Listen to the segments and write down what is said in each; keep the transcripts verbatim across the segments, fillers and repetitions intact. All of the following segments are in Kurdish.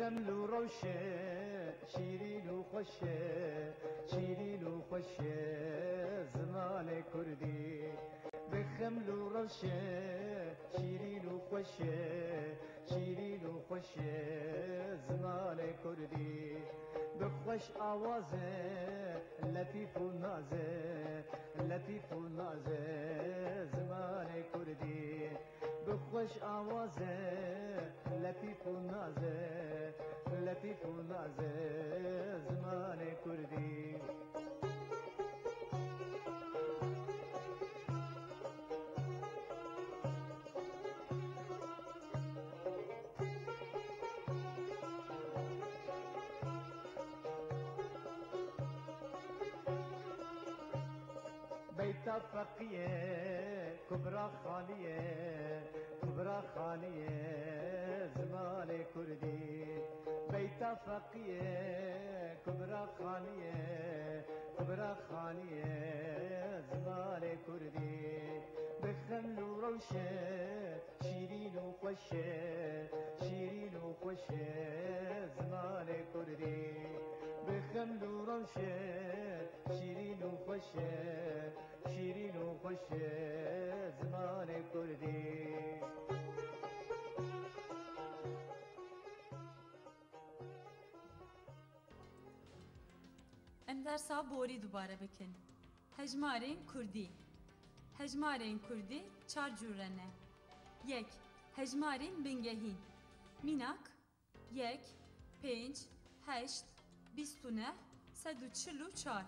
Xeml û rewşe, şîrîn û xweş e, şîrîn û xweş e zimanê kurdî. Bi xeml û rewşe, şîrîn û xweş e, şîrîn û xweş e zimanê kurdî. Bi xweş awaze, letîf û naze, letîf û naze zimanê kurdî. Bi xweş awaze, letîf û naze, letîf û naze zimanê kurdî. Beyta Feqîye, Kubra Xanîye, Kubra Xanîye zimanê kurdî. Beyta Feqîye, Kubra Xanîye, Kubra Xanîye zimanê kurdî. Bi xeml û rewşe, şîrîn û xweş e, şîrîn û xweş e zimanê kurdî. Bi xeml û rewşe, şîrîn û xweş e, şîrîn û xweş e zimanê kurdî. Em dersa borî dubare bikin. Hejmarên kurdî. Hejmarên kurdî çar cûre ne. Yek, hejmarên bingehîn. Mînak, yek, pênc, heşt, bîst û neh, sed û çil û çar.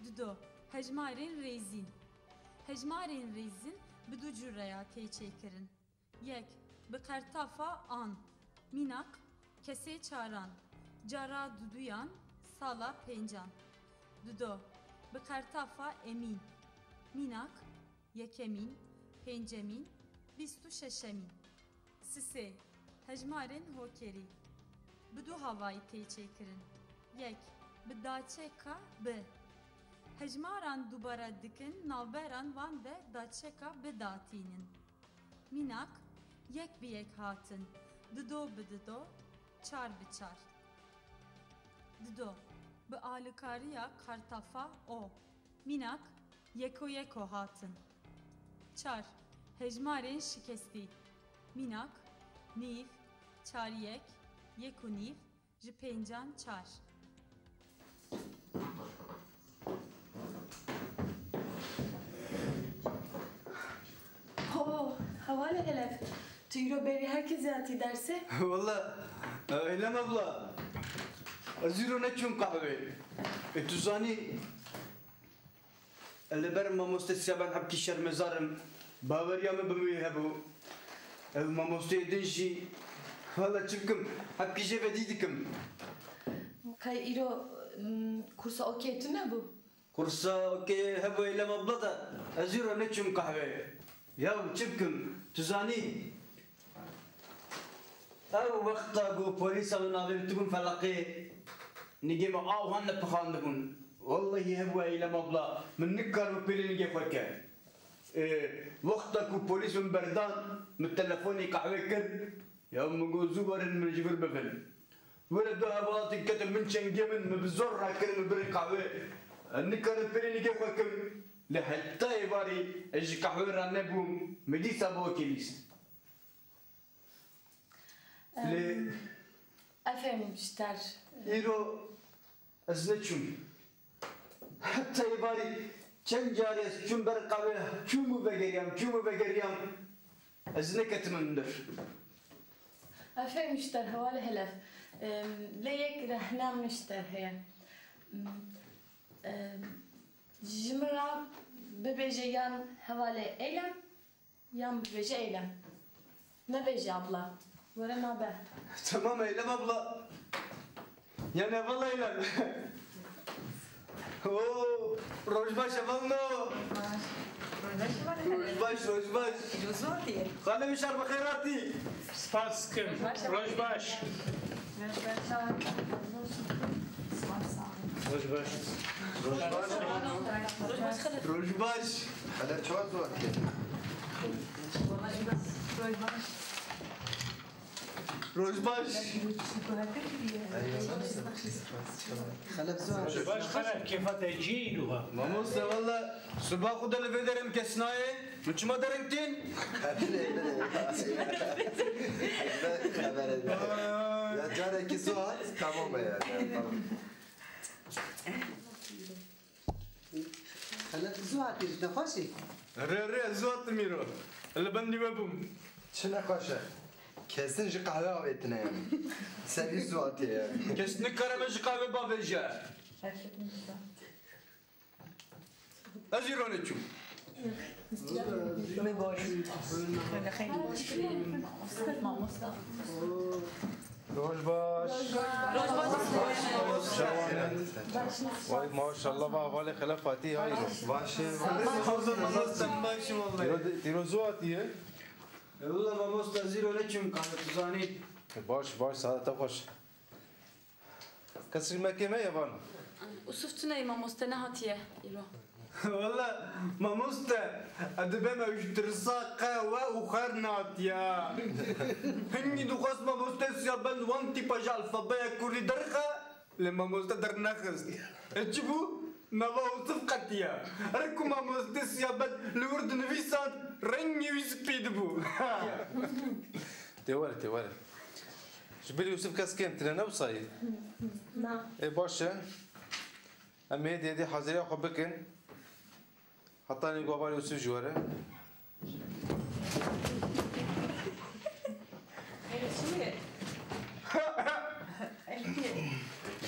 Dido, hejmarên rêzîn. Hejmarên rêzîn bi du cûreya tê çêkirin. Yek, bi qertafa an. Mînak, kesê çaran, cara duduyan, sala pêncan. Dido, bi qertafa emîn. Mînak, yekemîn, pêncemîn, bîst û şeşemîn. Sisê, hejmarên hokerî. Bi du havayî tê çêkirin. Yek, bi daçeka bi. Hejmaran dubare dikin, navberan van de daçeka bi datînin. Mînak, yek bi yek hatin, dido bi dido, çar bi çar. Dido, bi alîkariya kartafa o. Mînak, yeko yeko hatin. Çar, hejmarên şikestî. Mînak, nîv, çar yek, yek û nîv, ji pêncan çar. Ho, hevalê Helef, tu îro berî herkesî hatî dersê? Wela, Eylem abla, ez îro neçûm qehwê. E, tu zanî, Li ber mamoste Sîya ben hebkî şermezar im. Baweriya min bi wî hebû. Ev mamosteyê din jî, wela çi bikim, hebkî jê vedî dikim. Qey îro, mm, kursa okeyê tu nebû? Kursa okeyê hebû Eylem abla de, ez îro neçûm qehweyê. Yaw çi bikim, tu zanî, Ew wexta ku polîsa min avêtibûn feleqê, nigê me aw han nepixandibûn. Wellehî hebû Eylem abla, min nikaribû pêlê nigê xwe ke. Ê, wexta ku polîs min berdan, min telefonî qehwê kir, ya min got zû werin min ji vir bibin. Were du hevalatî ketin min çengê min, min bi zor rakirin min birê qehwê. Ez nikarim pêlê nigê xwe kim, lê heta êvarî ez ji qehwê ranebûm, min dîsa bi okê lîst. Lê Em, efendim, ji te re. Îro ez neçûm. Heta êvarî çend carî ez çûm ber qehwê, çûm û vegeriyam, çûm û vegeriyam. Ez neketime hundir. Efendim, ji te re, hevalê Helef. Em, lê yek rehna min ji te re heye. Em, em, ji min re bibêje yan hevalê Eylem, Yan bibêje Eylem. Nebêje abla. Were nabe. Tamam Eylem abla. Yani valla Eylem. Oo, roj baş efendim. Roj baş, roj baş. Xalê Mişar bi xêr hatî. Spas dikim. Roj baş. Roj baş. Roj baş. Roj baş. Hele çawa zor ki? Roj baş. Roj baş. Xelef zor. Roj baş, Xelef, kêfa te cî îro ha. Mamoste, valla, siba xwe de li vê derê kes nayê. Tu çima dereng tîn? Xebere, xebere. Ya carekî zor, tamam e yani. Tamam. Xelef zû hatî, tu xweş î? Rê, rê, zû hatim îro. Li bendî we bûm. Çi nexweş e? Kesin ji qehwe avêtine yani. Serî zû hatiye yani. Kes nikare me ji qehwe bavêje. Ez îro neçûm. Roj baş. Roj baş. Vay maşallah, va hevalê Xelef hatî hayro. Baş e. Baş e, mamoste, baş e vallahi. Tîro, tîro zû hatiye. E, valla mamoste, ez îro neçûm, ka tu zanî. Baş, baş, saete xweş. Kesik mekê me ye vano. Usuf tu neyê mamoste, nehatiye îro. Walla mamoste, ez dibêm ew ji tirsa qehwe û xwar nehatiye. Hingî dixwest mamoste Siyabend wan tîpa ji alfabeya kurdî derxe, lê mamoste dernexist. E çi bû? Nava Usuf qetiya. Her ku mamoste Siyabend li wir dinivîsand, rengê wî spî dibû. Tê were, tê were. Ji bilî Yûsif kes kêm tine ne wisa ye? Na. Ê baş e. Em ê dê dê haziriya xwe bikin. Heta nî ku heval Yûsif jî were.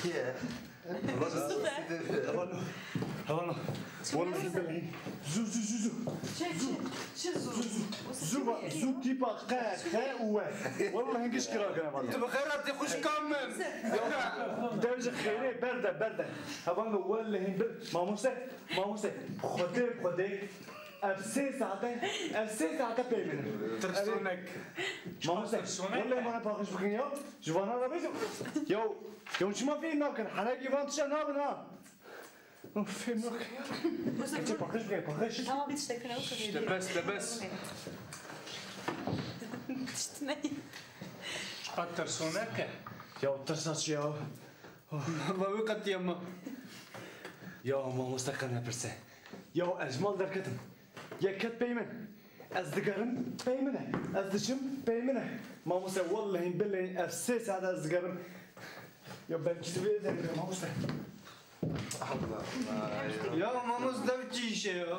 Kî ye? Heval Heval. Wallahî billahi. Zû, zû, zû, zû. Çi, çi, çi zû? Zû, zû. Zû, zû tîpa qe, xe û we. Wallahî giş kira gere valla. Tu bi xeyratî xwişka min. Dev ji xêrê berde, berde. Heval wallahî bil, mamoste, mamoste. Xwedê, xwedê. Ev sê saete, ev sê saete pê min. Tirsonek. Mamoste, wallahî bana paqij bikin ya. Ji vana re bêjim. Ya, ya çima fêm nakin? Henekî van tişta nabin ha. Of, fêm nakin. Ece paqij bike, paqij. Tamam, tiştekine otur. Te bes, te bes. Tişt ne? Çiqas tirsonek e. Ya tirsa çi ya? Valla wî qetiyema. Ya mamoste qe nepirse. Ya ez ji mal derketim. Yek ket pey min. Ez digerim, pey min e. Ez diçim, pey min e. Mamoste, wallahî billehî ev sê saet ez digerim. Ya belkî tu vê derê mamoste. Allah Allah. Ya mamoste, ev çi îş e ya?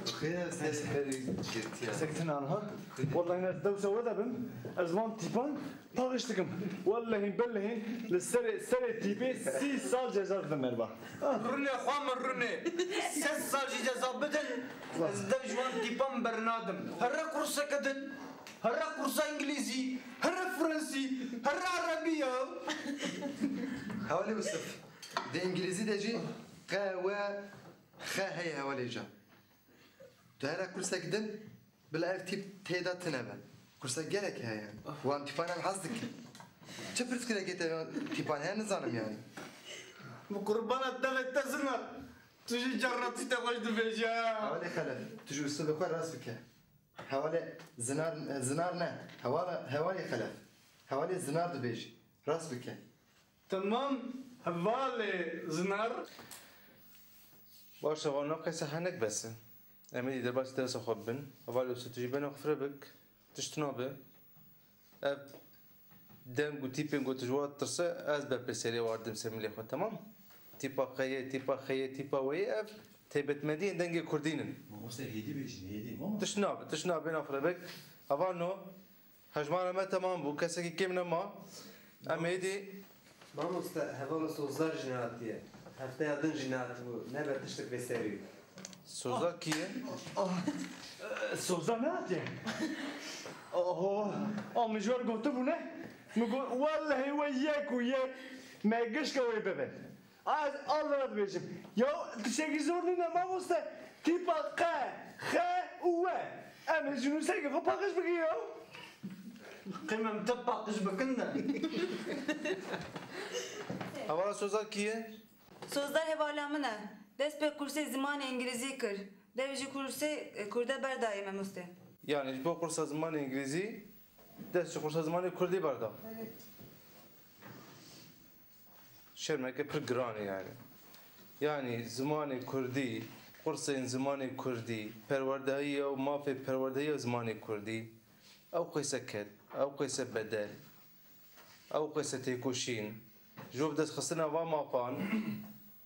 Xêr, ez te berî girtiya. Sektin anha. Wallahî ez dewsa we de bim. Ez van tîpan Paqij dikim. Wellehî bellehî li serê, serê tîpê sî sal ceza didim merva. Rûnê xwe min rûnê. Sed sal jî ceza bidin. Ez dev ji wan tîpan bernadim. Here kurseke din. Here kursa îngilîzî. Here fransî. Here erebî ya. Hevalê Yusuf. Di îngilîzî de jî qe we xe heye hevalê can. Tu here kursek din, bila ev tîp tê de tune be. Kursa gelek heye. Wan tîpan em hez dikin. Çi pirsgirêkê te tîpan heye nizanim yani. Bi qurbana devê te zinar. Tu jî carna tiştê xweş dibêje. Hevalê Xelef, tu jî usûlê xwe rast bike. Hevalê zinar, zinar ne. Hevala, hevalê Xelef. Hevalê zinar dibêjî. Rast bike. Temam, hevalê zinar. Baş e, van qeyse henek bes e. Em ê derbasî dersa xwe bibin. Hevalê Yusuf, tu jî beno xwe fireh bik. Tişt nabe. Ev deng û tîpên ku tu ji wan tirse, ez berpirsiyarê wan didim ser milê xwe, temam? Tîpa qe ye, tîpa xe ye, tîpa we ye, ev taybetmendiyên dengê kurdî ne. Mamoste, hêdî bêjin, hêdî, mamoste. Tişt nabe, tişt nabe, bêno fireh bik. Hevalno, Hejmara me temam bû, kesekî kêm nema. Em êdî. Mamoste, hevala Sozar jî nehatiye. Hefteya din jî nehatibû. Nebe tiştek vê serî. Sozar kî ye? Ah, ah, Sozar nehatiye? Oho, a min ji we re gotibû ne? Min got, wellehî we yek û yek me gişka wê bibe. Ez Allah dibêjim. Ya tiştekî zor nîne mamoste. Tîpa qe, xe û we. Em ê ji nûserkê xwe paqij bikin ya. Qîmem te paqij bikin de. Hevala Sozar kî ye? Sozar hevala min e. Dest pê kursê zimanê îngilîzî kir. Dev ji kursê, e, kurde berdayê mamoste. Yani ji bo kursa zimanê îngilîzî dest ji qursa zimanê kurdî berda. Şermeke pir giran e yani. Yani zimanê kurdî, qursên zimanê kurdî, perwerdehiya û mafê perwerdehiya zimanê kurdî, ew qeyse ked, ew qeyse bedel, ew qeyse têkoşîn, ji bo bi destxistina va mafan,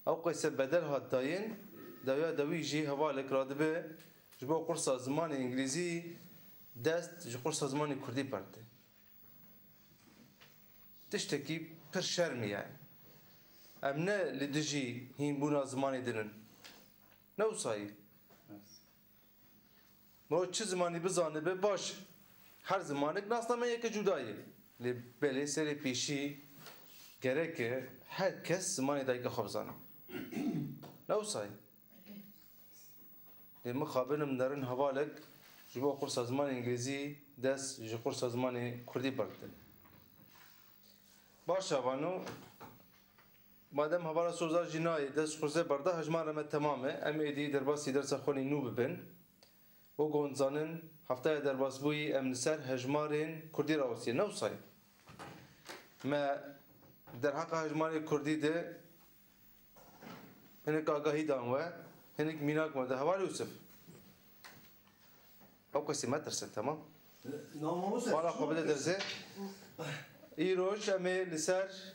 ew qeyse bedel hat dayîn, dawiya dawî jî hevalek radibe ji bo qursa zimanê îngilîzî dest ji qursa zimanê kurdî berde. Tiştekî pir şerm e yani. Em ne li dijî hînbûna zimanê din in. Ne wisa ye. Mero çi zimanî bizanibe baş. Her zimanek nasnameyeke cuda ye. Lê belê serê pêşî gereke her kes zimanê dayika xwe bizane. Ne wisa ye. Lê mixabin em nerin hevalek ji bo qursa zimanê îngilîzî dest ji qursa zimanê kurdî berdin. Baş e, vano, madem hevala Sozar jî nayê dest ji qursê berda, hejmara me temam e. Em êdî derbasî dersa xwe nî nû bibin. Wek hûn dizanin, heftaya derbasbûyî em li ser hejmarên kurdî rawestiye. Ne wisa ye. Me derheqa hejmarê kurdî de hinek agahî dan we, hinek mînak me de. Hevalê Yûsif. Ew kesî metirse, temam. Na mamoste, bala xwe bide derzê. Îroj em ê li ser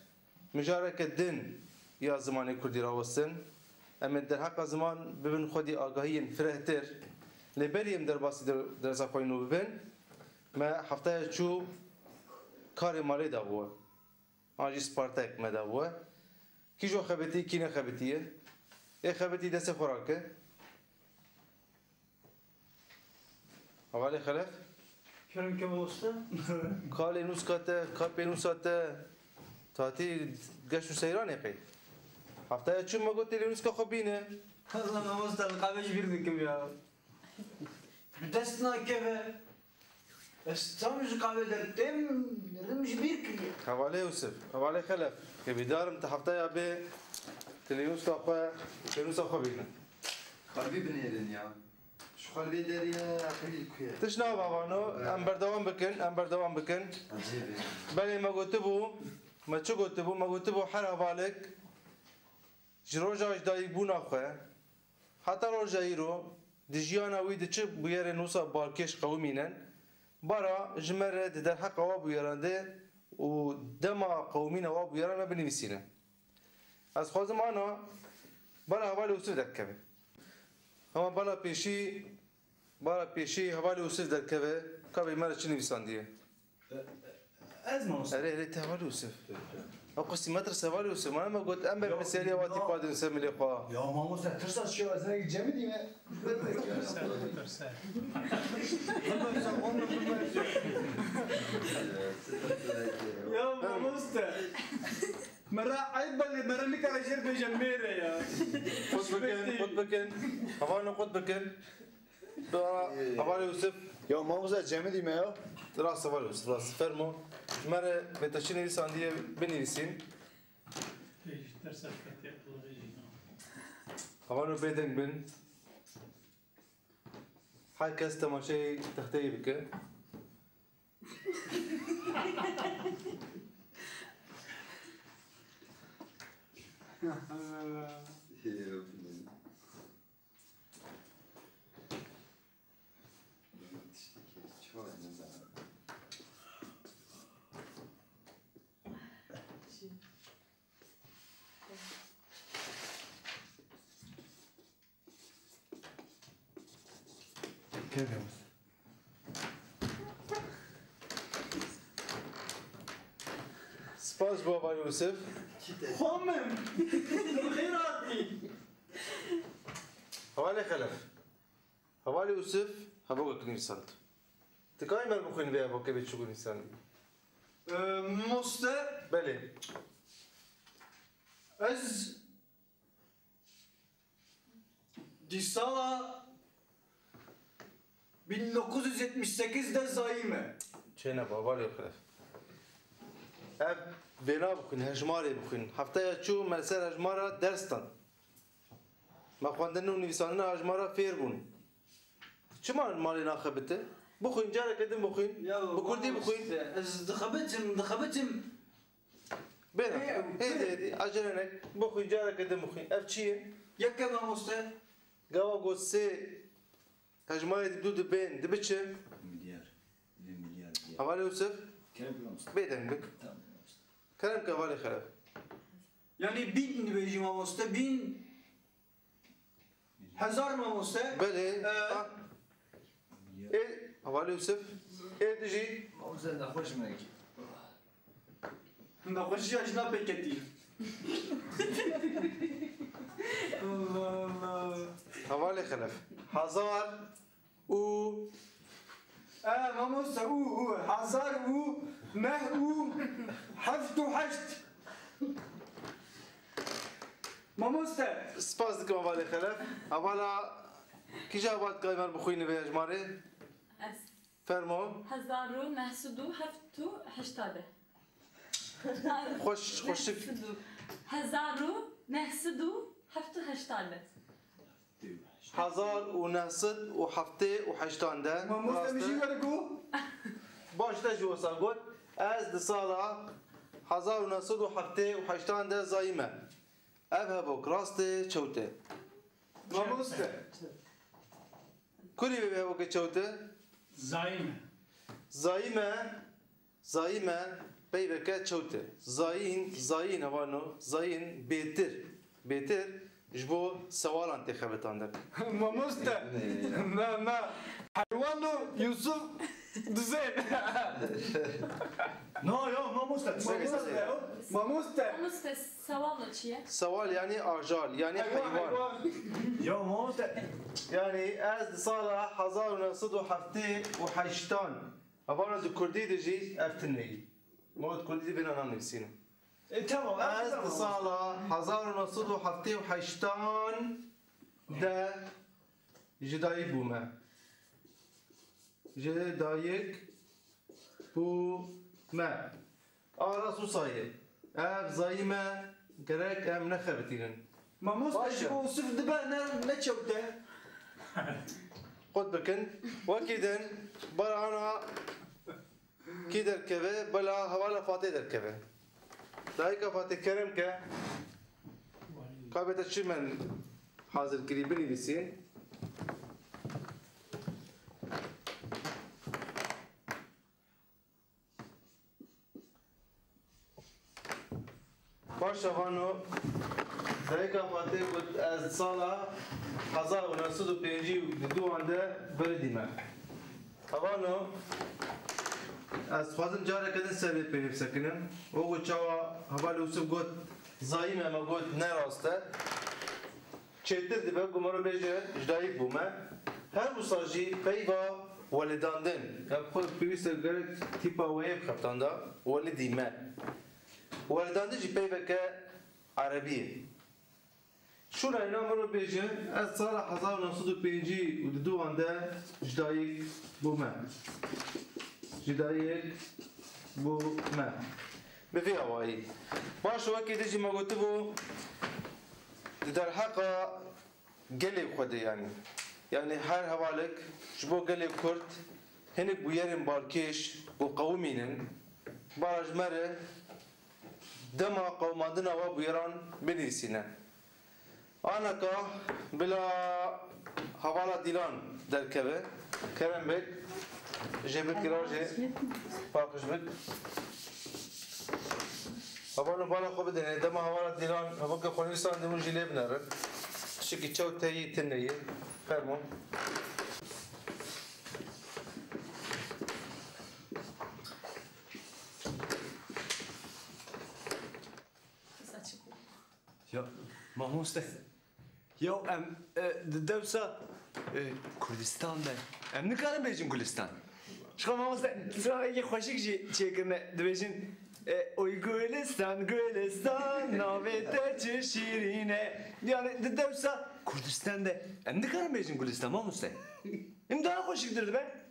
mijareke din ya zimanê kurdî rawestin. Em ê derheqa ziman bibin xwedî agahiyên firehtir. Lê berî em derbasî der-, dersa xwe nû bibin, me heftaya çû karê malê dabû we. An jî Spartak me dabû we. Kîjo xebitî, kî nexebitiye? Ê xebitî destê xwe rake. Hevalê Xelef? Kerem ke mamoste. Ka lênûska te, ka pênûsa te, tatî geş û seyranê qey? Heftaya çû me got tê lênûska xwe bîne. Allah mamoste, li qavê ji bîr dikim ya. Bi dest nakeve. Ez tam ji qavê dertêm, rim ji bîr kiriye. Hevalê Yûsif, hevalê Xelef, hêvîdar im te heftaya bê têlênûska xwe, pênûsa xwe bîne. Xwe li vî binêrin ya. Ji xwe li vê derê ye, qîlî ku ye. Tişt nabe vano, em berdewam bikin, em berdewam bikin. Ecêb e. Belê me gotibû, me çi gotibû? Me gotibû her hevalek ji roja ji dayikbûna xwe heta roja îro di jiyana wî de çi bûyerên wisa balkêş qewimînin, bara ji me re di derheqa wa bûyeran de û dema qewimîna wa bûyeran me binivîsîne. Ez xwazim ana bala hevalê Yûsif derkeve. Hema bala pêşî, bala pêşî hevalê Yûsif derkeve, ka bê me re çi nivîsandiye. Ez mamoste. Erê, erê, te hevalê Yûsif. Ew qisî metirse hevalê Yûsif. Mana me got, em ber pirsiyariya wa tîpa din ser milê xwe. Ya mamoste, tirsa çi ya? Ez ne cemidî me. Ya mamoste. Me re eyb belê, me re nikare jêr bêje mêre ya. Qut bikin, qut bikin. Hevalno qut bikin. Hevalê Yûsif. Ya mamoste, cemidî me ya. Rast, hevalê Yûsif, rast. Fermo. Ji me re bê te çi nivîsandiye binivîsîn. Pêş dersa Fetê Qulixê jî na. Hevalno bêdeng bin. Her kes temaşeyê texteyê bike. Tiştekî çawa nizanim. Kevin. Spas bo hevalê Yûsif. Xwamim. Xêr hatî. Hevalê Xelef. Hevalê Yûsif, hevokek nivîsand. Ti kayî me bixwîn vê hevokê bê çi nivîsand? Ee, Moste. Belê. Ez di sala bin dokuz yüz yetmiş sekiz de zayî me. Çêne baba lê xiref. Ev vêna bixwîn, hejmarê bixwîn. Hefteya çû me li ser hejmara ders dan. Me xwendin û nivîsandina hejmara fêr bûn. Çima malê naxebite? Bixwîn, careke din bixwîn. Ya, Bi kurdî bixwîn. Işte, ez dixebitim, dixebitim. Bêne. Ê, Hêdî, hêdî, acele nek. Bixwîn, careke din bixwîn. Ev çi ye? Yek e mamoste. Gava got sê hejmarê di du dibên, dibi çi? Milyar. Lê milyar diye. Hevalê Yusuf? Kerem kir mamoste. Bêdeng bik. Tamam mamoste. Kerem ke hevalê Xelef. Yani bin dibêjî mamoste, bin. Hezar mamoste. Belê. Ee, Ha. Ê, hevalê Yusuf. Ê dijî. Mamoste nexweş me ki. Nexweşiya jina pêketî. Allah Allah. Hevalê Xelef. Hezar û E, mamoste, û, û, hezar û neh û heft û heşt. Mamoste. Spas dikim hevalê Xelef. Hevala kîja heval dikare me bixwîne vê hejmarê? Ez. Fermo. Hezar û neh sed û heft û heştê. Xweş, xweşik. Hezar û neh sed û heft û heştê. Hezar û neh sed û heftê û heştan de. Mamoste, Rast e. Min jî were got. Baş, te jî wisa got. Ez di sala hezar û neh sed û heftê û heştan de zayî me. Ev hevok rast e, çewt e. Mamoste. Kurî vê hevokê çewt e? Zayî me. Zayî me. Zayî me peyveke çewt e. Zayîn, zayîn, hevalno, zayîn bêtir. Bêtir ji bo sewalan tê xebitandin. Mamoste, me, me, heywan do Yusuf dizên. No, yo, mamoste, mamoste, yo. Mamoste. Mamoste, sewal çi ye? Sewal yani ajal, yani Heywan, heywan. Heywan. Yo, mamoste. Yani ez di sala hezar û neh sed û heftê û heştan Hevalno di kurdî de jî ev tune yî. Ma di kurdî de vêna nanivîsîne. E, tamam, ev Ez tamam. Di sala hezar û neh sed û heftê û heştan de ji dayik bûme. Ji dayik bûme. A rast wisa ye. Ev zayî me gerek em nexebitînin. Mamoste, Baş e. Ji bo Yusuf dibe ne, ne çewt e. Qut bikin. Wekî din, bara ana kî derkeve, bela hevala Fatê derkeve. Dayika Fatê kerem ke, ka bê te çi men hazir kirî binivîsî. Paşa vano, dayika Fatê got, ez sala hezar û neh sed û pêncî û duan de biridîme. Hevano, ez dixwazim careke din ser vê pênê bisekinim. O got, çawa heval Yusuf got, zayî me, me got, ne rast e. Çêtir dibe ku mero bêje ji dayik bûme. Her wisa jî peyva welidandin. Ya xwe pêwîst e gerek tîpa wê yê bixebitanda, welidî me. Welidandin jî peyveke erebî ye. Şûna îna mero bêje, ez sala hezar û neh sed û pêncî û duan de ji dayik bûme. Ji dayik bûme. Bi vî awayî. Baş, wekî din jî me gotibû, di derheqa gelê xwe de, yanî, yanî her hevalek ji bo gelê Kurd hinek bûyerên balkêş û qewimîn in. Bara ji me re dema qewimandina we bûyeran binivîsîne. Anaka bila hevala Dîlan derkeve. Kerem bik, jê bikira jê paqij bik. Hevalno bala xwe bidinê. Dema hevala Dîlan hevokê xwe nivîsandî, hûn jî lê binerin. Şikî çew teyî tune yî. Fermo. Ya, mamoste. Ya em, e, di dewsa, e, Kurdistan de. Em nikarin bêjin Gulistan. Ji xwe mamoste, sirayekî xweşik jî çêkirine. Dibêjin, e, oy Gulistan, Gulistan, navê te çi şîrîn e. Yani di dewsa Kurdistan de. Em nikarin bêjin Gulistan, mamoste. Em daha xweşiktir dibe.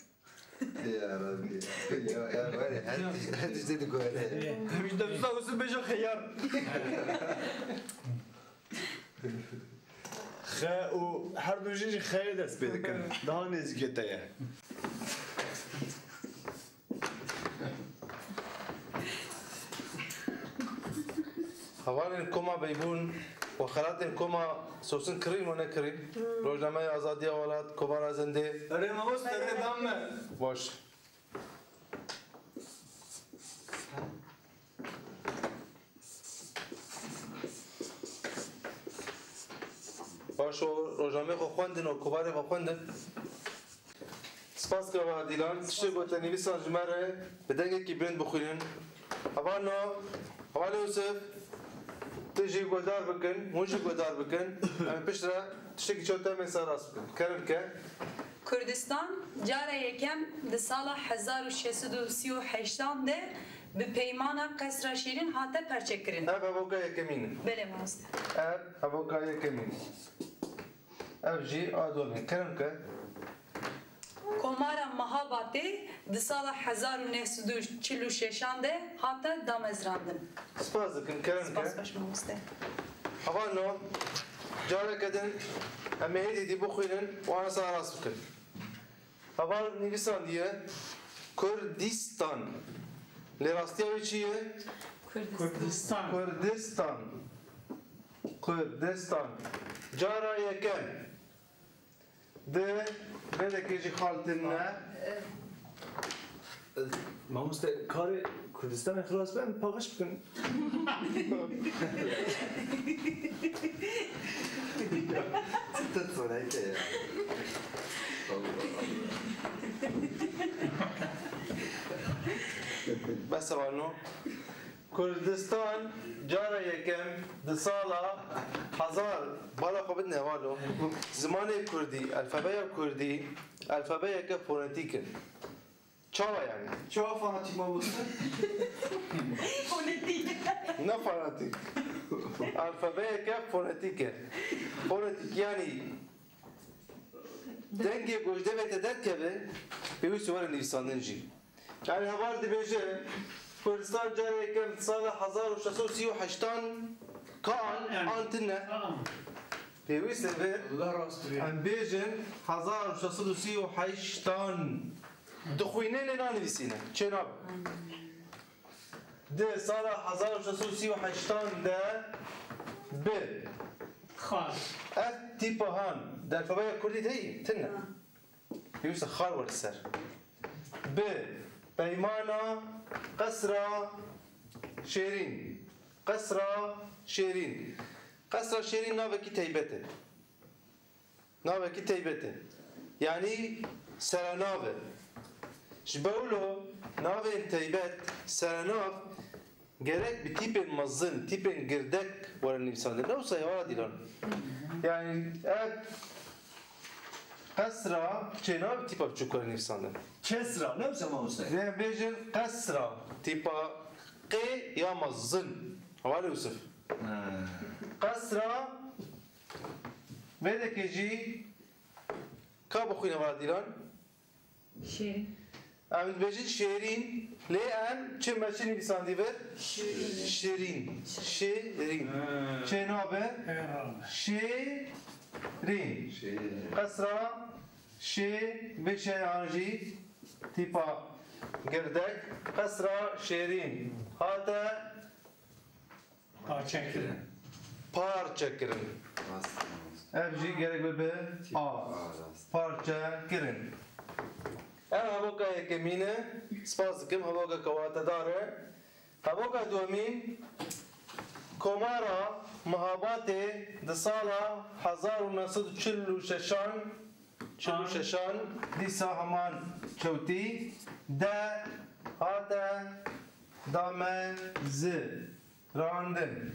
Ya Rabbi. Ya, ya, var ya, her, her tişte de koyar. Em ji dewsa Yusuf bêje xeyar. Xe û her du jin jî xeyê dest pê dikin. Daha nêzîkê te ye. Hevalên koma Beybûn û xelatên koma Sosin kirîn û nekirîn? Rojnameya Azadiya Welat, Kovara Zindê. Erê mamoste, erê dam me. Baş. Baş o, rojnameyê xwe xwendin û kovarê xwe xwendin. Spas dikim heval Dîlan. Tiştê ku te nivîsan ji me re bi dengekî bilind bixwînin. Hevalno, hevalê Yûsif, tu jî guhdar bikin, hûn jî guhdar bikin. Em piştre tiştekî çawa te em ê ser rast bikin. Kerem ke. Kurdistan cara yekem di sala hezar û şeş sed û sî û heştan de bi peymana Qesra Şêrîn hate perçekirin. Ev hevoka yekemîn e. Belê mamoste. Ev hevoka yekemîn e. Ev jî a domî. Kerem ke. Komara Mehabatê di sala hezar û neh sed û çil û şeşan de hate damezrandin. Spas dikim, kerem ke. Spas baş mamoste. Hevalno, careke din em ê hêdî dî bixwînin û ana ser rast bikin. Heval nivîsandiye Kurdistan. Lê rastiya wê çi ye? Kurdistan. Kurdistan. Kurdistan. Kurdistan. Cara yekem. Di vê dekê jî xaltin ne. Mamoste, karê Kurdistanê xilas ben, paqij bikin. Tut sonayte ya. Bes e, wano. Kurdistan cara yekem di sala hezar, bala xwe bidin hevalo, zimanê kurdî, alfabeya kurdî, alfabeyeke fonetîk in. Çawa yani? Çawa fonetîk mamoste? Fonetîk. Ne fonetîk. Alfabeyeke fonetîk e. Fonetîk yani dengê ku ji devê te derdikeve, pêwîst were nivîsandin jî. Yani heval dibêje, Kurdistan cara yekem di sala hezar û şeş sed û sî û heştan ka an, an tine. Pêwîst e vê. Allah rast bûye. Em bêjin hezar û şeş sed û sî û heştan. Dixwîne lê nanivîsîne. Çênabe. Di sala hezar û şeş sed û sî û heştan de bi. Xar. Ev tîpa han. Di alfabeya kurdî de heye? Tine. Pêwîst e xar were ser. Bi peymana Qesra Şêrîn. Qesra Şêrîn. Qesra Şêrîn navekî teybet e. Navekî teybet e. Yanî serenav e. Ji ber wilo navên teybet, serenav, gerek bi tîpên mezin, tîpên girdek were nivîsandin. Ne wisa ye, wala Dîlan. Yani ev Qesra çênabe bi tîpa biçûk were nivîsandin. Kesra, ne wisa mamoste? Vê bêjin qesra, tîpa qê ya mezin. Hevalê Yûsif. Ha. Qesra, vê dekê jî ka bixwîne, wala Dîlan? Şêrîn. Em dibêjin şêrîn, lê em çi me çi nivîsandî vir? Şêrîn. Şêrîn. Şêrîn. Ha. Çênabe? Şêrîn. Şêrîn. Qesra şê, vê şê an jî tîpa girdek. Qesra Şêrîn. Hate Parçekirin. Parçekirin. Rast. Ev jî gerek bibe A. A, rast. Parçekirin. Ev hevoka yekemîn e. Spas dikim, hevoka kewatedar e. Hevoka duwemîn, Komara Mehabatê di sala hezar û neh sed û çil û şeşan, çil û şeşan, dîsa heman çewtî, de hate dame zi. Randin.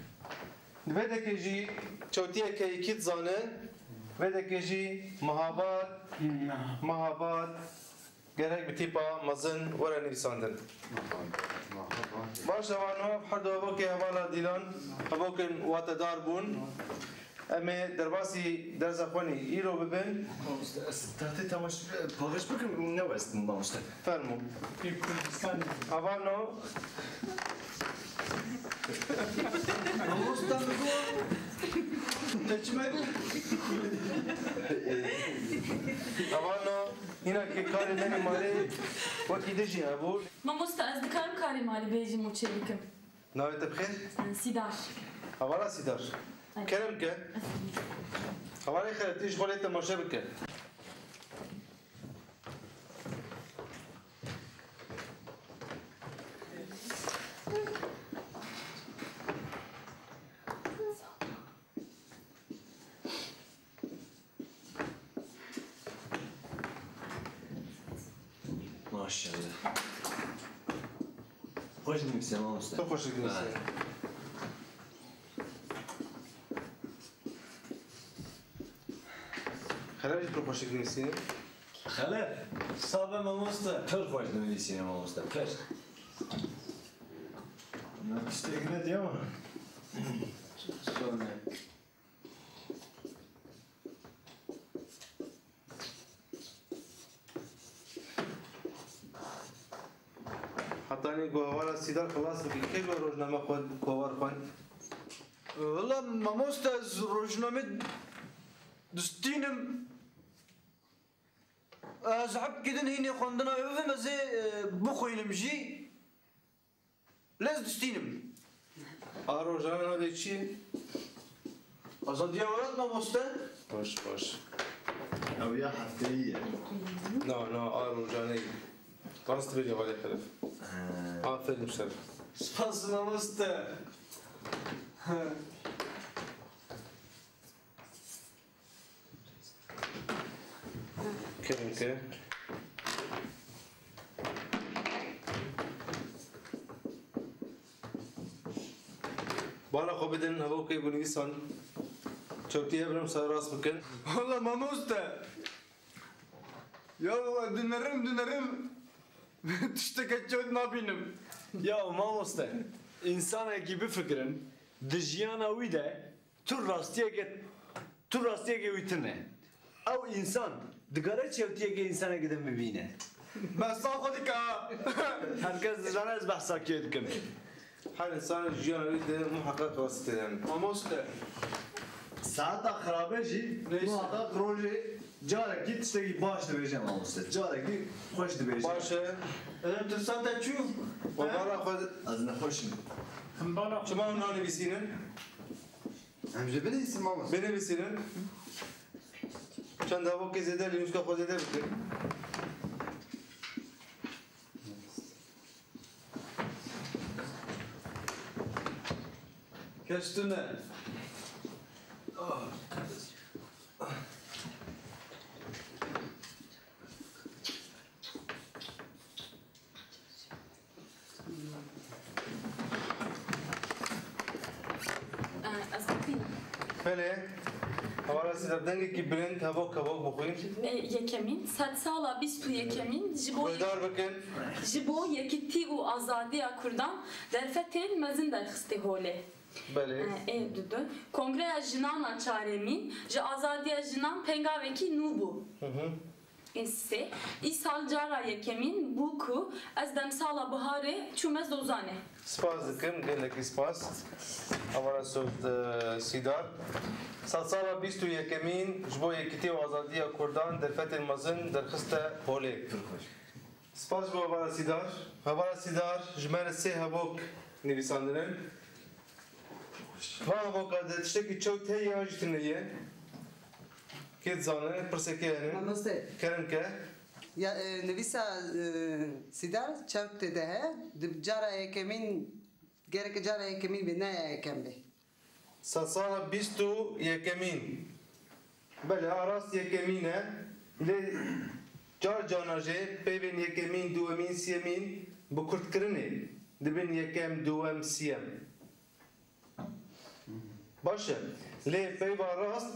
Di vê dekê jî çewtiyeke yekî dizane, vê dekê jî mehabat, mehabat gerek bi tîpa mezin were nivîsandin. Baş e, wano her du hevokê hevala Dîlan, hevokên watedar bûn. Em ê derbasî dersa xwe nî îro bibin. Mamoste, ez tahtê temaş paqij bikim, ne westin mamoste. Fermo. Ê Kurdistanê. Avano. Mamoste, mi got. Te çi me got? Avano, hîna ke karê me li malê wekî dijî hebû. Mamoste, ez dikarim karê malê bêjim û çêbikim? Navê te bi xêr? Sîdar. Hevala Sîdar. Kerem ke. Hevalê Xelef, tê ji xwe lê temaşe bike. Maşallah. Xweş dinivîse mamoste. Tu xweş dinivîse. Ha. Xelef jî pir xweş dinivîsîne. Xelef, sabe mamoste. Pir xweş dinivîsîne mamoste, pir. Na tiştek ne diye ama. Sonra. Hetanî ku hevala Sîdar xilas bike, kê ji we rojname xwend, kovar xwend? Wela mamoste, ez rojname distînim. Ez hebkê din hînê xwendina wê bibim, ez ê, e, bixwînim jî. Lez distînim. A rojane navê çi ye? Azadiya Welat mamoste. Baş, baş. Ew ya hefteyî ye. Na, na, a rojane ye. Rast dibêje Xalê Xelef. He. Aferin ser. Spas mamoste. Kirin ke. Bala xwe bidin hevokê ku nivîsan. Çewtî hev rim ser rast bikin. Wala mamoste. Ya dinerim, dinerim. Tişteke çewt nabînim. Ya mamoste, însanekî bifikirin, di jiyana wî de tu rastiyeke, tu rastiyeke wî tune. Ew însan dikare çewtiyeke însanekî din bibîne. Me sa xwe dike ha. Her kes dizane ez behsa kê dikim. Her însan jiyana wî de muheqeq rastî tê de. Mamoste. Saeta xirabe jî Neyse. Muheqeq rojê carekî tiştekî baş dibêje mamoste. Carekî xweş dibêje. Baş e. Em tirsa te çû? Webara xwe. Ez nexweş im. Himbala xwe. Çima hûn nanivîsînin? Em jî binivîsin mamoste. Binivîsînin. Çend hevokê zêde lê nûska xwe zêde bikin. Kes tune. Ez bixwînim. Belê. Hevala Sîdar, dengekî bilind, hevok hevok bixwîn. E, yekemîn, sedsala bîst û yekemîn ji bo yek-, Guhdar bikin. Ji bo yekitî û azadiya Kurdan derfetên mezin derxistî holê. Belê. E, ê didu. Kongreya Jinan a çaremîn ji azadiya jinan pengavekî nû bû. Hı hı. Ê sê. Îsal cara yekemîn bû ku ez demsala biharê çûme Zozanê. Spas dikim, gelekî spas. Hevala Sî-, e, Sîdar. Sedsala bîst û yekemîn ji bo yekîtî û azadiya Kurdan derfetên mezin derxiste holê. Spas ji bo Hevala Sîdar. Hevala Sîdar, ji me re sê hevok nivîsandine. Va hevoka de tiştekî çewt heye yan jî tune ye? Kê dizane, pirseke hene? Mamoste. Kerem ke. Ya, e, nivîsa, e, Sîdar çewt tê de heye. Di cara yekemîn, gereke cara yekemîn bê, ne ya yekem bê. Sedsala bîst û yekemîn. Belê, a rast yekemîn e. Lê car carna jî peyvên yekemîn, duwemîn, siyemîn bi kurtkirinê dibin yekem, duwem, siyem. Baş e. Lê peyva rast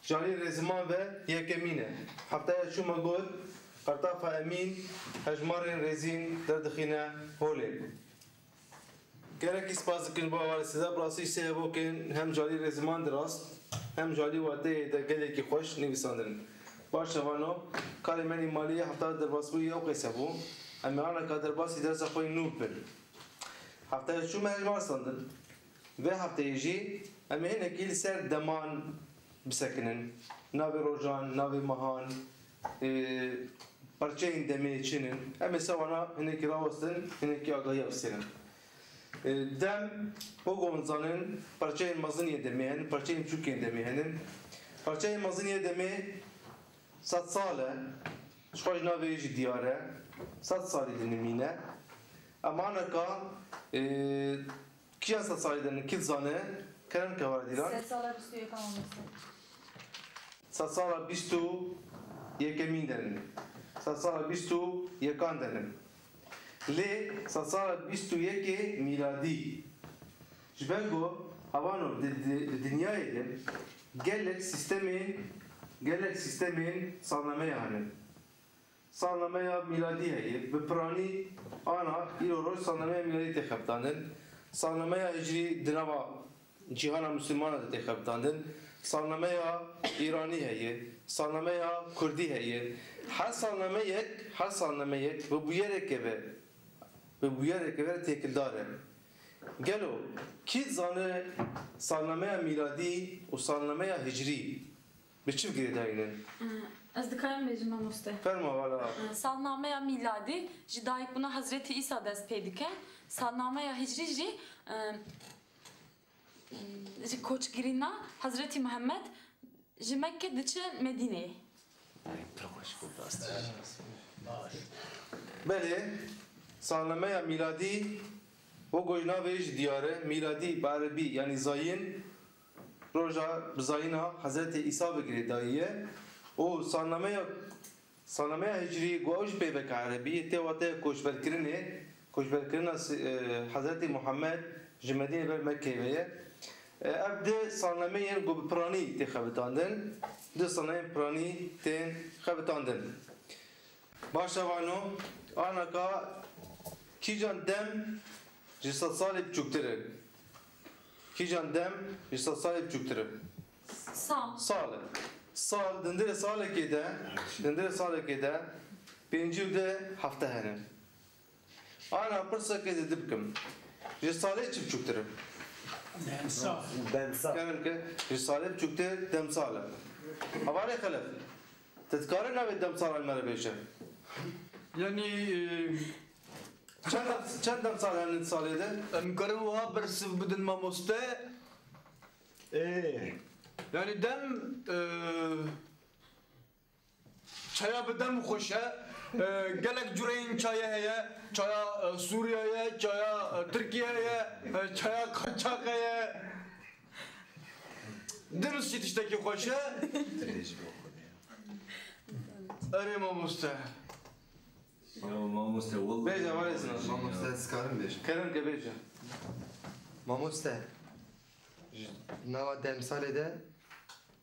ji alî rêziman ve yekemîn e. Hefteya çû me got, Qertafa Emîn hejmarên rêzîn derdixîne holê. Gelekî spas dikin ji bo hevalê Sîdar, bi rastî sê hevokên hem ji alî rêziman de rast, hem ji alî wateyê de gelekî xweş nivîsandin. Baş e vano, karê me îmalî hefta derbasbûyî ew qeyse bû. Em ê aneka derbasî dersa xwe yê nû bikin. Hefteya çû me hejmar standin. Vê hefteyê jî em ê hinekî li ser deman bisekinin. Navê rojan, navê mehan, e, perçeyên demê çi ne. Em ê ser wana hinekî rawestin, hinekî agahiya bistênin. E, dem, wek hûn zanin, parçeyên mezin yê demê hene, parçeyên biçûk yên demê hene. Parçeyên mezin yê demê sed sal e, ji xwe ji navê jî diyar e, sed salî dinimîne. Em aneka, e, kîjan sed salî de ne, kî dizane, kerem ke were dîlan. Sed sala bîst û yek a mamoste. Sed sala bîst û yekemîn de ne. Sed sala bîst û yekan de ne. Lê sed sala bîst û yekê mîladî. Ji ber ku hevano di, di, di dinyayê de gelek sîstemên, gelek sîstemên salnameya hene. Salnameya mîladî heye, bi piranî ana îro roj salnameya mîladî tê xebitandin. Salnameya hicrî di nava cîhana misilmana de tê xebitandin. Salnameya îranî heye, salnameya kurdî heye. Her salnameyek, her salnameyek bi bûyereke ve, bi bûyereke ve têkildar e. Gelo kî dizane salnameya mîladî û salnameya hicrî bi çi girêdayî ne? Ez dikarim bêjim, mamoste? Ferma wala. Salnameya mîladî ji dayikbûna Hezretî Îsa dest pê dike. Salnameya hicrî jî, e, ji koçkirina Hezretî Muhammed ji Mekke diçe Medîneyê. Belê, salnameya mîladî wek ku ji navê jî diyar e, mîladî bi erebî, yanî zayîn, roja bi zayîna Hezretê Îsa ve girêdayî ye û salnameya, salnameya hicrî ku ew jî peyveke erebî ye, tê wateya koçberkirinê, koçberkirina si-, e, Hezretê Muhammed ji Medînê ber Mekkeyê ve ye. E, ev di salnameyên ku bi piranî tê xebitandin, di salnameyên piranî tên xebitandin. Baş e vano, anaka kîjan dem ji sed salê biçûktir e? Kîjan dem ji sed salê biçûktir e? Sal. Sal e. Sal, dindirê salekê de, dindirê salekê de pêncî û di hefte hene. Ana pirsekê zêde bikim. Ji salê çi biçûktir e? Demsal. Demsal. Kerem ke, ji salê biçûktir demsal e. Hevalê Xelef. Tu dikarî navê demsalan me re bêje? Yanî, e, çend dem-, çend demsal hene di salê de? Em karin wiha bersiv bidin mamoste. Ê. Yanî dem, e, çaya bi dem xweş e. E, gelek cureyên çayê heye. Çaya, e, Sûriye ye, çaya, e, Tirkiye ye, e, çaya Qaçax ye. Dirust jî tiştekî xweş e. Erê mamoste. Ya mamoste, wallahî. Bêje, wale sinan. Mamoste, ez karim bêjim. Kerem ke bêje. Mamoste, ji nava demsalê de,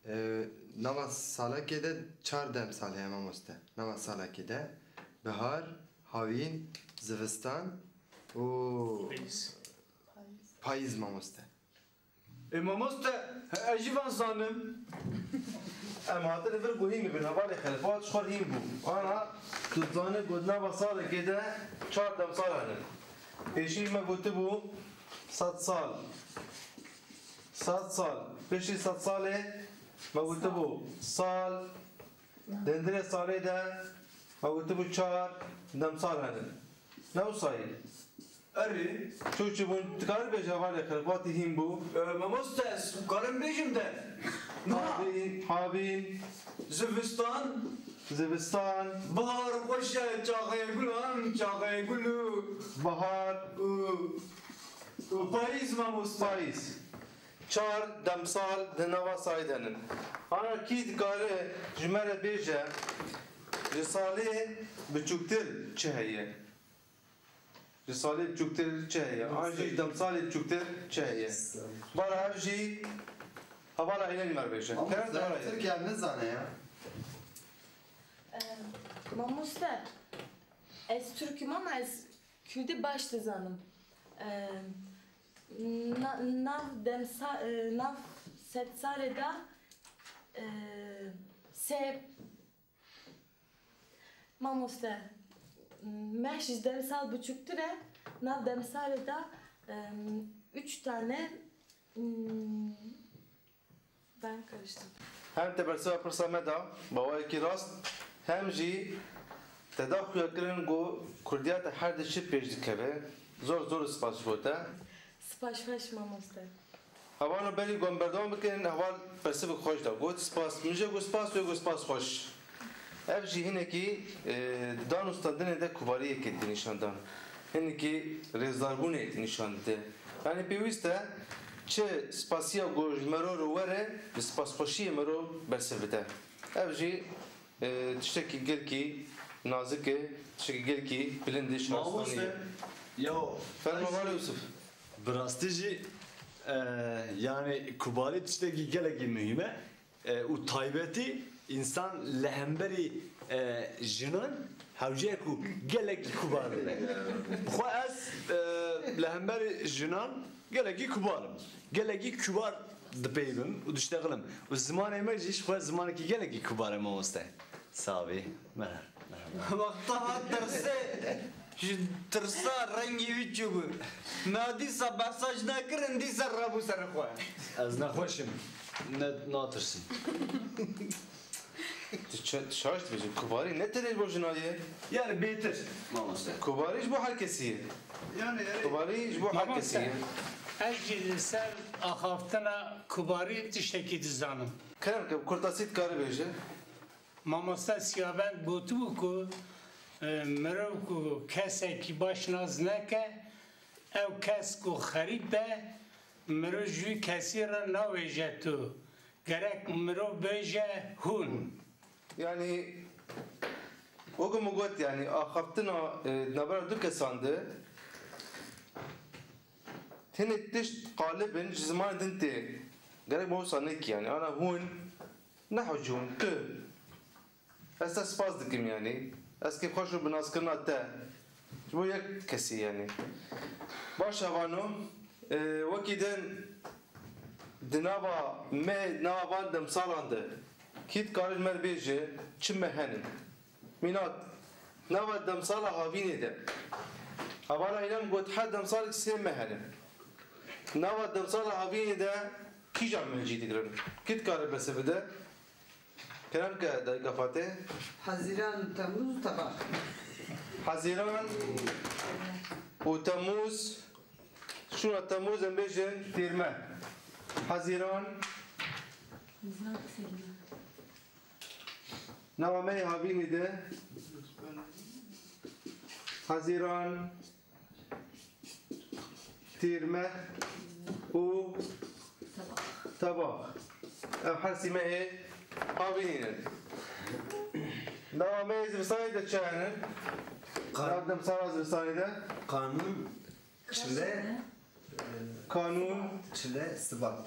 e, nava salekê de çar demsal heye mamoste. Nava salekê de bihar, havîn, zivistan û payîz mamoste. Ê mamoste, ez jî van zanim. Em hatine vir ku hîn bibin, hevalê Xelef, wat ji xwe hîn bû. Ana, tu dizanî ku di nava salekê de çar demsal hene. Pêşî me gotibû sed sal. Sed sal. Piştî sed salê me gotibû sal. Di hundirê salê de me gotibû çar demsal hene. Ne wisa ye? Erê. Çû çi bûn? Dikarî bêje hevalê Xelef, watî hîn bû. E, mamoste, ez karim bêjim de. Niha. Havîn, havîn. Zivistan. Zivistan. Bahar xweş e, çaxê gulan, çaxê gul û. Bahar. Û, û payîz mamoste. Payîz. Çar demsal di nava salê de ne. Ana kî dikare ji me re bêje, ji salê biçûktir çi heye? Ji salê biçûktir çi heye? An jî ji demsalê biçûktir çi heye? Bara ev jî hevala Îleng me re bêje. Kerem te Tirkiye nizane ya. Em, mamoste, ez Tirk im ama ez Kurdî baş dizanim. Em, na-, nav demsa-, e, nav sed salê de, e, se Mamoste, meh ji demsal biçûktir e, nav demsalê de, em, üç tane, em, ben karıştım. Hem te bersiva pirsa me da, bi awayekî rast, hem jî te da xuyakirin ku Kurdiya te her di çi pêş dikeve, Zor zor spas ji bo te. Spas xweş mamoste. Hevano berî ku em berdewam bikin, heval bersivek xweş da. Got spas, min jê got spas, wê got spas xweş. Ev jî hinekî, e, dan û standinê de kubariyekê dide nîşandan. Hinekî rêzdarbûnê nîşan dide. Yanî pêwîst e çi spasiya ku ji mero re were, bi spasxweşiyê mero bersiv bide. Ev jî, e, tiştekî gelkî nazik e, tiştekî gelkî bilind e, şaristanî ye. Mamoste, ya, Fermo ez Mala Yusuf. Bi rastî jî, e, yanî kubarî tiştekî gelekî muhîm e, e, û taybetî însan li hemberî, e, jinan hewce ye ku gelekî kubar be. Xwe ez, e, li hemberî jinan gelekî kubar im. Gelekî kubar dipeyivim û diştexilim. Û zimanê me jî ji xwe zimanekî gelekî kubar e mamoste. Sax bî. Merhaba. Wexta hat tirsê, ji tirsa rengê wî çûbû. Me dîsa behsa ji nekirin, dîsa rabû ser xwe. Ez nexweş im. Ne, natirsî. Tu ça-, tu şaş dibêjî, kubarî ne tenê ji bo jina ye. Yani bêtir, mamoste. Kubarî ji bo her kesî ye. Yani, yani. Kubarî ji bo her kesî ye. Mamoste, ez jî li ser axaftina kubarî tiştekî dizanim. Kerem ke, bi kurtasî dikare bêje. Mamoste Siyabend gotibû ku, e, mirov ku kesekî baş nas neke, ew kes ku xerîb be, mirov ji wî kesî re navêje tu. Gerek mirov bêje hûn. Yanî, wek min got, yanî, axaftina, e, di navbera du kesan de, hinek tişt qalib in, ji zimanê din tê. Gerek me wisa nekî, yanî, ana hûn, nehewcûn, tu. Ez te spas dikim, yanî. Ez kêfxweş im bi naskirina te. Ji bo yek kesî, yanî. Baş e vano, e, wekî din di nava me, nava van demsalan de kî dikare ji me re bêje çi meh hene? Mînak, nava demsala havînê de. Hevala Îlem got her demsalek sê meh hene. Nava demsala havînê de kîjan meh cî digirin? Kî dikare bersiv bide? Kerem ke dayika Fatê. Hezîran, Temmûz, Tebax. Hezîran û Temmûz, şûna Temmûz em bêjin tîrmeh. Hezîran. Hezîran qisey me. Nava me yê havînê de Hezîran, Tîrmeh û Tebax. Ev her sî mehê havînî ne. Nava mehê zivistanê de çi hene? Qan- Nav demsala zivistanê de? Qanûn, çile, Kanûn. Çile, sibat.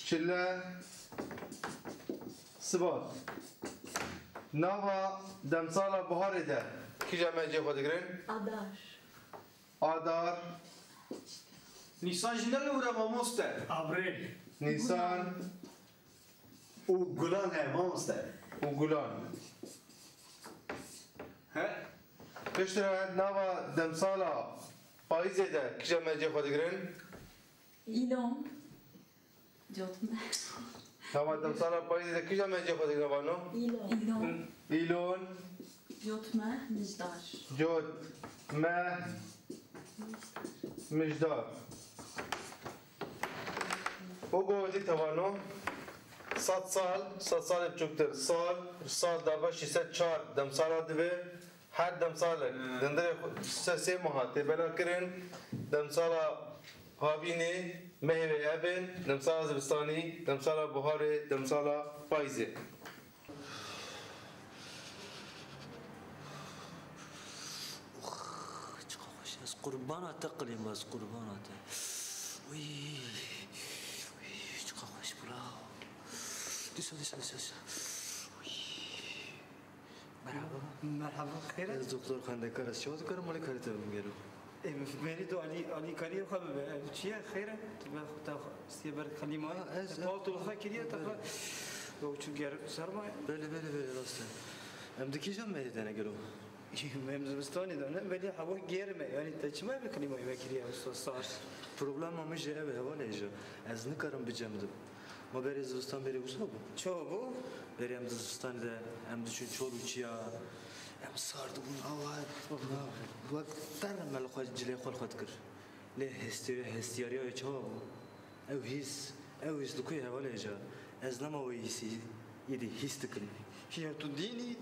Çile, sibat. Nava demsala biharê de kîja meh cê xwe digirin? Adar. Adar. Nîsan jî ne li wir e mamoste. Abrêl. Nîsan. Û gulan heye mamoste. Û gulan. He? Piştre nava demsala payîzê de kîja meh cê xwe digirin? Îlon. Cotme. Nava demsala payîzê de kîja meh cê xwe digire vano? Îlon. Îlon. Îlon. Cotme, mijdar. Cotme, mijdar. O go dî te vano? Sed sal, sed salê biçûktir. Sal, sal darbe şêst sed çar demsala dibe. Her demsalek, hmm, dindirê xwe, se-, sê meha tê belakirin, demsala havînê, mehê wê ev in, demsala zivistanî, demsala buharê, demsala payîzê. Ox, çiqa xweş e. Ez qurbana te qilîm, ez qurbana te. Wî, wî, çiqa xweş bira. Dîsa, dîsa, dîsa, dîsa. Wî. Merhaba. Merhaba, xêr e? Ez doktor xwendekar, ez çawa dikarim malê karê te bim gelo? Ê, merî tu alî, alîkariyê xwe bibe. Ev çi ye, xêr e? Tu be xwe te xwe, stiyê ber klîmayê. Ha, ez, te paltol xwe kiriye, te xwe. Belê. Ew çi ger serma ye? Belê, belê, belê, rast e. Em di kîjan mehê de ne gelo? Em zivistanê de ne, belê hewa germ e. Yanî te çima bi klîmayê vekiriye, usta sar? Problema min jî ev e, hevalê jî. Ez nikarim bicem di. Ma berê zivistan berê wisa bû? Çawa bû? Berê em di zivistanê de, em diçûn çol û çiya, Em sar dibûn, Allah, wek terr me li xwe cilê xwe li xwe dikir. Lê hestiyar-, hestiyariya wê çawa bû? Ew hîs, ew hîs li ku ye hevalê hêja? Ez nema wê hîsî, îdî hîs dikim. Piyer, tu dînî,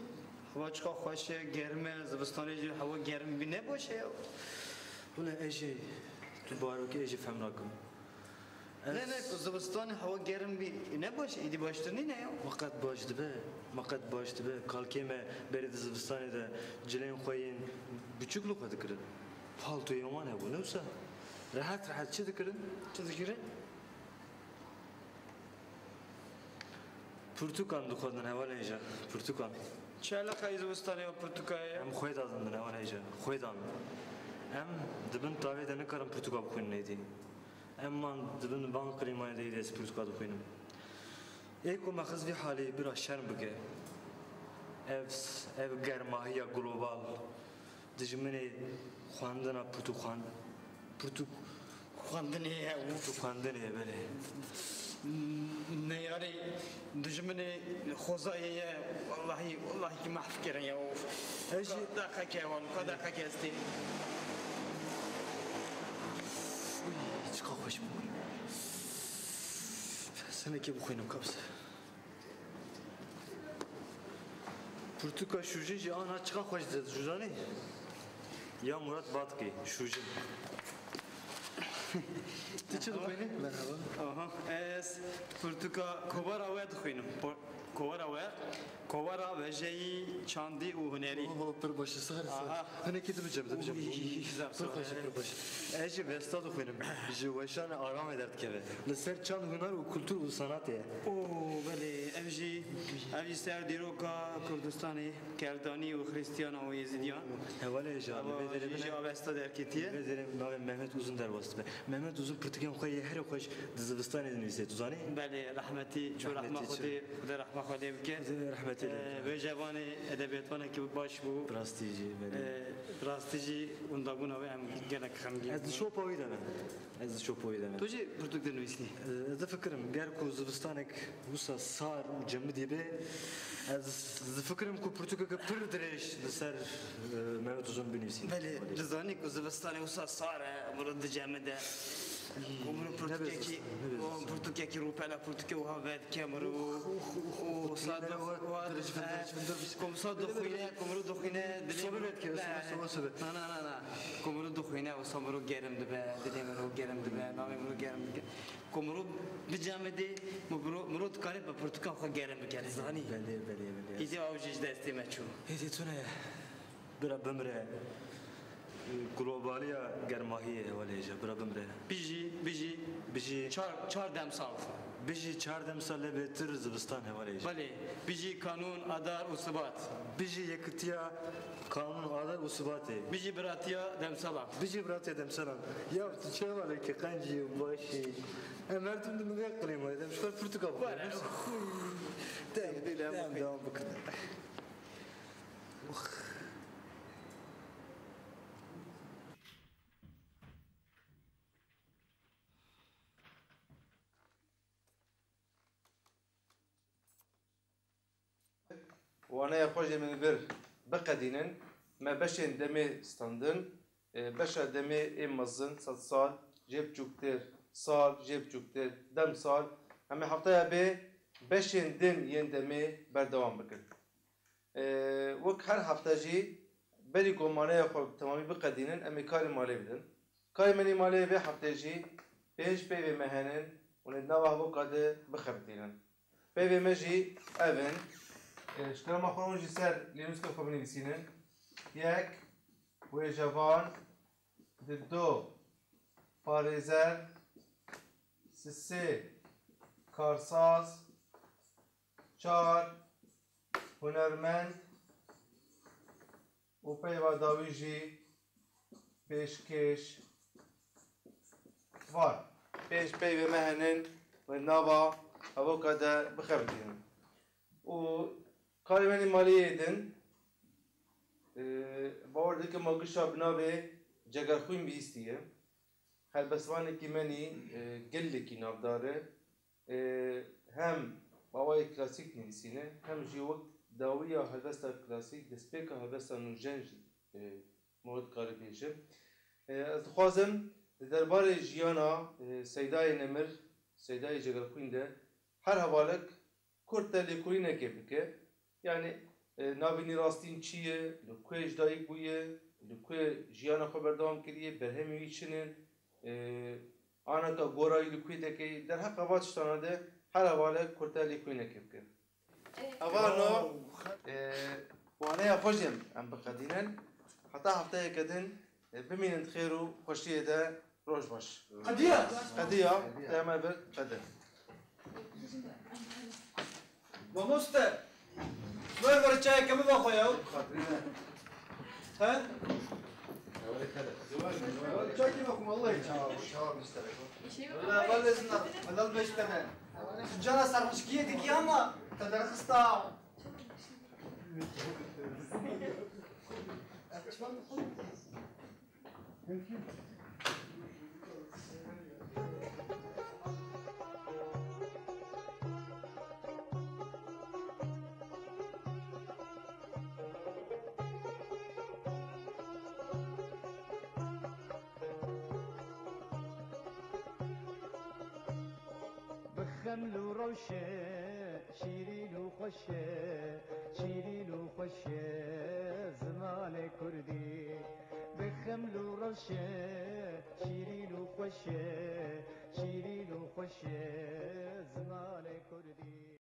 hewa çiqa xweş e, germ e, zivistanê jî hewa germ bî, ne baş e ya. Wele ez jî, tu bawer bike, ez jî fehm nakim. Ne, ne, zivistanê hewa germ bî, ne baş, îdî baştir nîne ya. Ma qet baş dibe, ma qet baş dibe. Kalkê me berê di zivistanê de cilên xwe yên biçûk li xwe dikirin. Paltoyên wan hebû, ne wisa? Rehet rehet çi dikirin? Çi dikirin? Pirtûkan dixwendin hevalên hêja, pirtûkan. Çi eleqeyî zivistanê û pirtûkayê ye? Em xwê dadin hevalên hêja, xwê dan. Em di bin tavê de nikarin pirtûka bixwînin êdî. Em man di bin van klîmayê de êdî ez pirtûka dixwînim. Ê ku me xist vî halê bira şerm bike. Ev, ev germahiya global. Dijminê xwendina pirtûkxan-, pirtûk-, Xwendinê ye û pirtûkxwendinê ye, belê. Neyarê dijminê xwezayê ye. Wellahî, wellahî ki mahf kirin ya. Ev jî Ka deqeke wan, ka deqeke estê. Uy, çiqa xweş bû. Senekê bixwînim kabse. Pirtûka şûjîn jî ana çiqa xweş dizanî? Ya Murat Batkî, şûjîn. Tu çi dixwînî? Merhaba. Aha, ez pirtûka kovara we dixwînim. Po-, kovara we, kovara wejeyî, çandî û hunerî. Oho, pir baş e, sar, sar. Aha. Hinekî tu bicem, tu bicem. Uy, zaf Pir sar xweş e, e. Pir xweş. Ez jî Vesta dixwînim. Ji weşanê Aramê derdikeve. Li ser çand, huner û kultur û sanatê ye. Oo, belê. Ev jî, ev jî ser dîroka Kurdistanê, Kerdanî û Xristiyan û Êzidiyan. Hevalê hêja, li vê derê jî min e. Avesta derketiye. Li vê derê navê Mehmet Uzun derbas dibe. Mehmet Uzun pirtûkên xwe yê herê xweş di zivistanê dinivîse, tu zanî? Belê, rehmetî, çû rehma Xwedê, Xwedê rehma Xwedê bike. Xwedê rehmetê lê bike. Ee, wê jevanê edebiyatvanekî baş bû. Bi rastî jî, belê. Ee, bi rastî jî windabûna wê em gelek xemgîn bûn. Ez di şopa wî de me. Ez di şopa wî de me. Tu jî pirtûk dinivîsî? Ee, ez difikirim, ger ku zivistanek wisa sar û cemidî be, ez difikirim ku pirtûkeke pir dirêj li ser, e, Mehmet Uzun binivîsî. Belê, dizanî ku zivistanê wisa sar e, miro dicemide. Ku miro pirtûkekî, ku pirtûkekî rûpela pirtûkê wiha vedike miro. Û wisa dixwîne, ku wisa dixwîne, ku miro dixwîne dilê miro. Sobe vedike, sobe, sobe, sobe. Na, na, na, na. Ku miro dixwîne, wisa miro germ dibe, dilê miro germ dibe, navê miro germ dibe. Ku miro bicemide, miro, miro dikare bi pirtûka xwe germ bike, zanî? Belê, belê, belê. Îdî ew jî ji destê me çû. Êdî tune ye. Bira bimre. Globaliya germahiyê hevalê hêja, bira bimre. Bijî, bijî. Bijî. Çar, çar demsal. Bijî çar demsal lê bêtir zivistan hevalê hêja. Belê. Bijî kanûn, adar û sibat. Bijî yekitiya kanûn, adar û sibatê. Bijî biratiya demsalan. Bijî biratiya demsalan. Ya tu çawa lê ki qencî û başî? Em her tim di min vê qilê me, dem ji xwe pirtûka bixwîne. Were. Dem, dem, devam bikin. Waneya xwe jê min vir biqedînin, me beşên demê standin, e, beşa demê ê mezin, sedsal, jê biçûktir, sal, jê biçûktir, demsal, em ê hefteya bê beşên din yên demê berdewam bikin. Ee, wek her hefte jî berî ku maneya xwe bi temamî biqedînin, em ê karê malê bidin. Karê me nî malê vê heftê jî pênc peyvê me henin, hûn ê di nava hevoka de bixebitînin. Peyvê me jî ev in. Ee, ji kerema xwe hûn jî ser lê nûskê xwe binivîsînin. Yek, wêjevan, dido, parêzer, sisê, karsaz, çar, hunermend û peyva dawî jî pêşkêş van. Pênc peyvê me henin, wê nava hevoka de bixebitînin. Û karê me nî malê yê din, e, bawer dikim ma gişa bi navê Cegerxwîn bihîstiye. Helbestvanekî me nî, e, gelekî navdar e. E, hem bi awayê klasîk nivîsîne, hem jî wek dawiya helbesta klasîk, destpêka helbesta nûjen jî, e, me dikare bêjim. E, ez dixwazim di derbarê jiyana, e, Seydayê Nemir, Seydayê Cegerxwîn de her hevalek kurte lêkolînekê bike. Yanî, e, navê nîrastîn çi ye, li ku ji dayik bûye, li ku jiyana xwe berdewam kiriye, berhemê wî çi ne, e, aneka gora wî li ku dikê, derheqa va tiştana de her hevalek kurte lêkolînekê bike. Eva no, e, waneya xwe jî em biqedînin. Heta hefteyeke din, e, bimînin di xêr û xweşiyê de. Roj baş. Qediya. Qediya. Qediya. Te me bir qedi. Mamoste. Ver ver çayeke min ve xwe ya. He? Çay kî bakum Allah için. Çawa, çawa müşterek o. Valla valla zina. Valla beş tane. Cana sarhoşkiye diki ama te derxista. Bi xeml û rewşe, şîrîn û xweş e, şîrîn û xweş e, zimanê kurdî. Bi xeml û rewşe, şîrîn û xweş e, şîrîn û xweş e, zimanê kurdî.